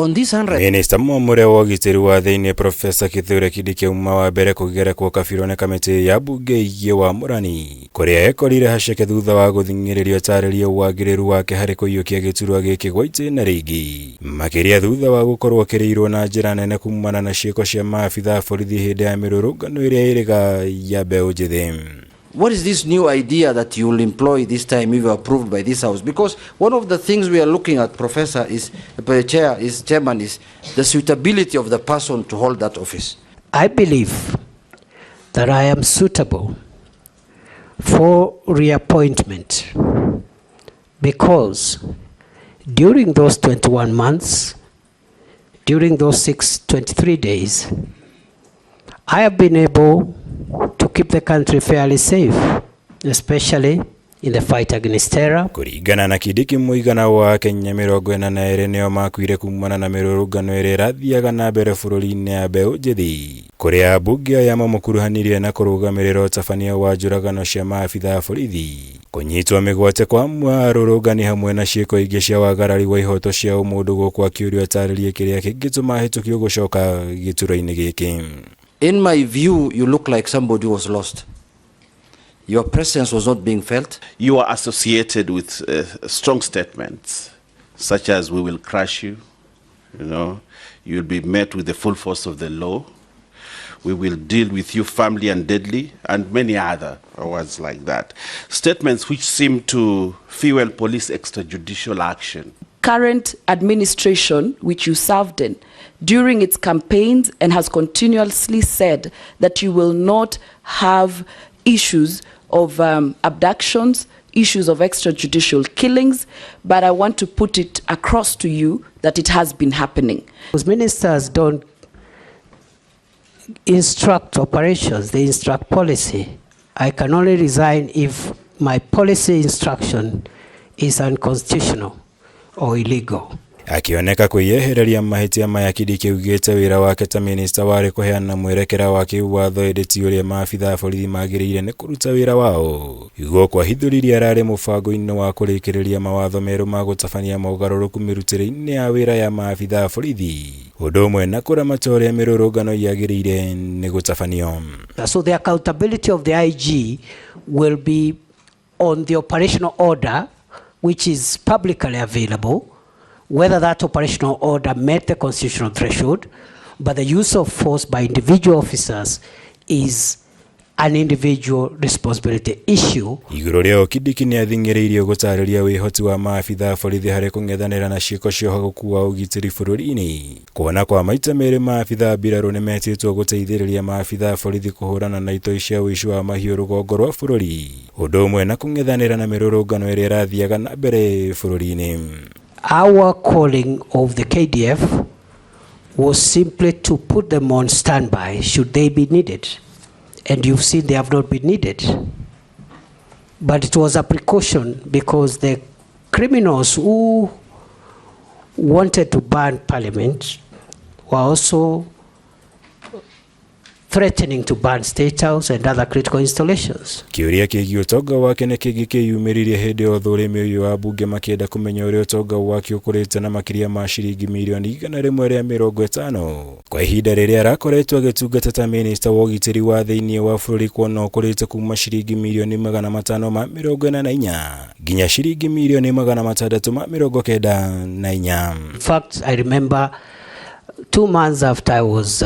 On this 100 Minista mwamũre wa ũgitĩri wa thĩinĩ Profesa Kithure Kindiki auma wa mbere kũgerekwo kabirũ nĩ kamĩtĩ ya mbunge ĩgiĩ wamũrani kũrĩa ekorire haceke thutha wa gũthing'ĩrĩrio atarĩrie wagĩrĩru wake harĩ kũiyũkia gĩturwa gĩkĩ gwa itĩna rĩngĩ, makĩria thutha wa gũkorwo akĩrĩirwo na njĩra nene kumana na ciĩko cia maabitha a borithi hĩndĩ ya mĩrũrũngano ĩrĩa ĩrĩga ya mbeũ njĩthĩ. What is this new idea that you will employ this time if you are approved by this house? Because one of the things we are looking at, Professor, is chair, is chairman, is the suitability of the person to hold that office. I believe that I am suitable for reappointment because during those 21 months, during those 623 days, I have been able to keep the country fairly safe, especially in the fight against terror. Kũringana na Kindiki, mũigana wa Kenya 42 nĩo makuire kumana na mĩrũrũngano ĩrĩa ĩrathiaga na mbere bũrũri-inĩ ya mbeũ njĩthĩ, kũrĩa ambunge aya mamũkuruhanirie na kũrũgamĩrĩra ũtabania wa njũragano cia maabitha a borithi, kũnyitwo mĩgwate kwa arũrũngani hamwe na ciĩko ingĩ cia wagarari wa ihoto cia ũmũndũ, gũkũ akĩũrio atarĩrie kĩrĩa kĩngĩtũma ahĩtũkio gũcoka gĩturwa-inĩ gĩkĩ. In my view, you look like somebody who was lost. Your presence was not being felt. You are associated with strong statements such as "We will crush you," "You'll be met with the full force of the law," "We will deal with you firmly and deadly," and many other words like that. Statements which seem to fuel police extrajudicial action. Current administration, which you served in, during its campaigns and has continuously said that you will not have issues of abductions, issues of extrajudicial killings, but I want to put it across to you that it has been happening. Because ministers don't instruct operations, they instruct policy. I can only resign if my policy instruction is unconstitutional or illegal. Akĩoneka kwĩyehereria mahĩtia maya, Kindiki augĩte wĩra wake ta minista warĩ kũheana mwerekera wa kĩwatho ĩndĩ ti ũrĩa maabitha a borithi magĩrĩire nĩ kũruta wĩra wao. Gũkũ ahithũririe ararĩ mũbango-inĩ wa kũrĩkĩrĩria mawatho merũ ma gũtabania mogarũrũku mĩrutĩre-inĩ ya wĩra ya maabitha a borithi, ũndũ ũmwe na kũramata ũrĩa mĩrũrũngano yagĩrĩire nĩ gũtabanio. So the accountability of the IG will be on the operational order, which is publicly available, whether that operational order met the constitutional threshold, but the use of force by individual officers is an individual responsibility issue. Igũrũ rĩao, Kindiki nĩ athing'ĩrĩirio gũtarĩria wĩhoti wa maabitha a borithi harĩ kũng'ethanĩra na ciĩko cia ũhagũku wa ũgitĩri bũrũri-inĩ, kuona kwa maita merĩ maabitha a mbirarũ nĩ metĩtwo gũteithĩrĩria maabitha a borithi kũhũrana na itoi cia ũici wa mahiũ rũgongo rwa bũrũri, ũndũ ũmwe na kũng'ethanĩra na mĩrũrũngano ĩrĩa ĩrathiaga na mbere bũrũri-inĩ. Our calling of the KDF was simply to put them on standby should they be needed. And you've seen they have not been needed. But it was a precaution because the criminals who wanted to burn parliament were also threatening to burn State House and other critical installations. Kĩũria kĩgiĩ ũtonga wake nĩ kĩngĩ kĩyumĩririe hĩndĩ ya ũthũrimi ũyũ wa mbunge, makĩenda kũmenya ũrĩa ũtonga wake ũkũrĩte na makĩria ma ciringi mirioni 150 kwa ihinda rĩrĩa arakoretwo agĩtungata ta minista wa ũgitĩri wa thĩinĩ wa bũrũri, kuona ũkũrĩte kuma ciringi mirioni 544 nginya ciringi mirioni 694. In fact, I remember 2 months after I was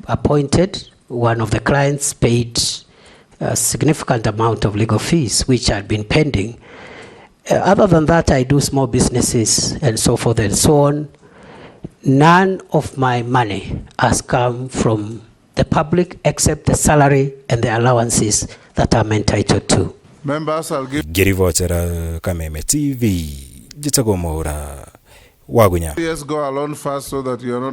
appointed, one of the clients paid a significant amount of legal fees, which had been pending. Other than that, I do small businesses and so forth and so on. None of my money has come from the public except the salary and the allowances that I'm entitled to. Members, I'll give Ngĩribotera Kameme TV, njĩtagwo Mwaũra Wagunya. Yes, go alone first so that you are not